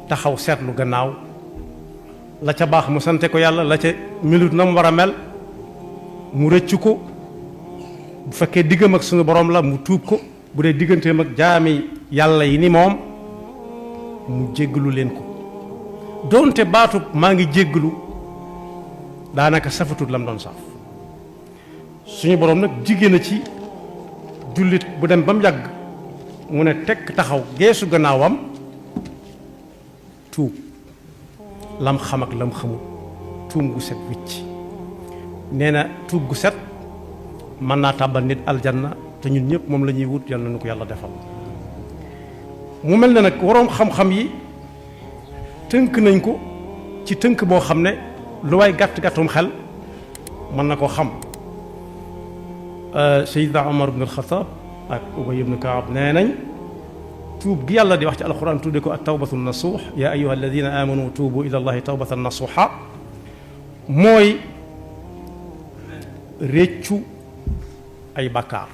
taxaw seetlu gannaaw la ca baax mu sante ko yàlla la ca melut na mu war a mel mu rëccu ko bu fekkee diggam ak sunu borom la mu tuub ko bu dee digganteem ak jaami yàlla yi ni moom mu jéggalu leen ko doonte baatub maa ngi jéggalu daanaka safatut lam doon saf suñu borom nag jigéen a ci jullit bu dem ba mu yàgg mu ne tekk taxaw geesu gannaawam tuub lam xam ak lam xamul tuum gu set wicc nee na tuub gu set mën naa tàbbal nit aljanna te ñun ñëpp moom la ñuy wut yàlla na ko yàlla defal mu mel ne nag waroom xam-xam yi tënk nañ ko ci tënk boo xam ne lu waay gàtt-gàttum xel mën na ko xam Seydina Omar ibn al-Khattab ak Ubay ibn Kaab nee nañ tuub gi yàlla di wax ci alquran tudde ko at tawbatu nasuux yaa ayuha alladina amanu tuubu ila allahi tawbatan nasuuxa mooy réccu ay bakkaar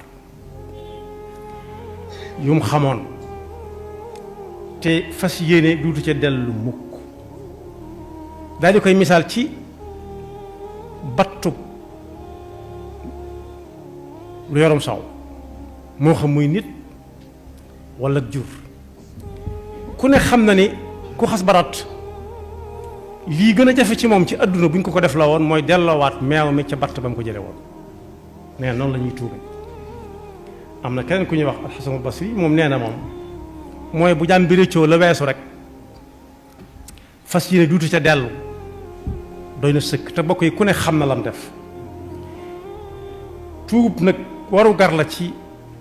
yum xamoon te fas yéene duutu ca dellu mukk daal di koy misaal ci battub lu yorum saw moo xam muy nit wala jur ku ne xam na ni ku xas barat lii gën a jafe ci moom ci àdduna bu ñu ko def la woon mooy delloowaat meew mi ca batt ba mu ko jële woon nee noonu la ñuy tuube am na keneen ku ñuy wax alxasanul basri moom nee na moom mooy bu jàm bi réccoo la weesu rek fas yéene duutu ca dellu doy na sëkk te bokk yi ku ne xam na lam def tuub nag waru gar la ci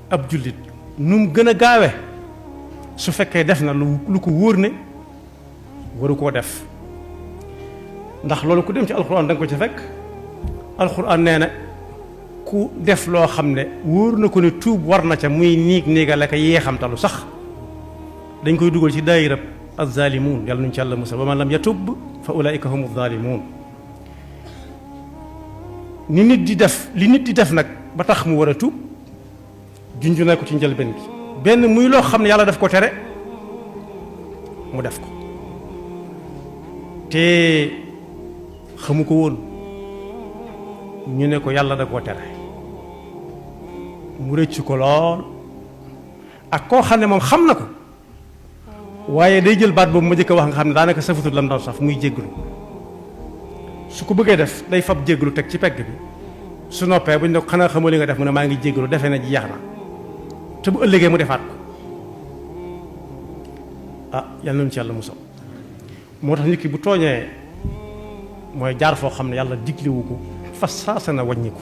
ab jullit nu mu gën a gaawe su fekkee def na lu ko wóor ne waru koo def ndax loolu ku dem ci alxuraan da nga ko ci fekk alxuraan nee na ku def loo xam ne wóor na ko ne tuub war na ca muy niigale ko yeexamtalu sax dañ koy dugal ci daayirab az-zaalimuun yàlla nuñ ci yàlla musal wa man lam yatub fa ulaika humu zaalimuun li nit di def nag ba tax mu war a tuub junju na ko ci njëlbeen bi benn muy loo xam ne yàlla daf ko tere mu def ko te xamu ko woon ñu ne ko yàlla da koo tere mu rëcc ko lool ak koo xam ne moom xam na ko waaye day jël baat boobu ma jëkk a wax nga xam ne daanaka safatul lam doon saf muy jégglu su ko bëggee def day fab jégglu teg ci pegg bi su noppee bu ñu ne ko xanaa xamoo li nga def mu ne maa ngi jégglu defee na jeex na te bu ëllëgee mu defaat ko ah yal nañu ci yàlla musal moo tax nit ki bu tooñee mooy jaar foo xam ne yàlla diglewu ko fas saasa na wàññi ko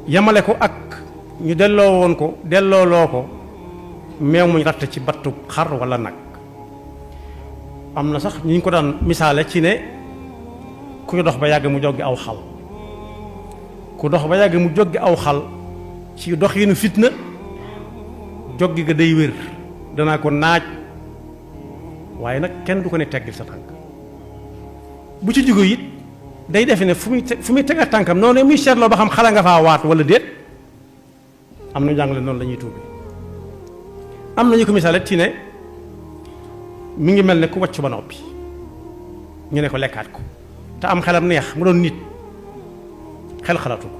yemale ko ak ñu delloo loo ko meew muñ ratt ci battu xar wala nag am na sax ñu ngi ko daan misaale ci ne kuy dox ba yàgg mu joggi aw xal ku dox ba yàgg mu joggi aw xal ci dox yi nu fitna joggi ga day wér danaa ko naaj waaye nag kenn du ko ne teggil sa tànk bu ci jóge it day defe ne fu muy tega tànkam noonu muy seetloo ba xam xala nga faa waat wala déet am na jàngale noonu la ñuy tuubi am nañu ko misaale ci ne mi ngi mel ne ku wàcc ba noppi ñu ne ko lekkaat ko te am xelam neex mu doon nit xel xalaatu ko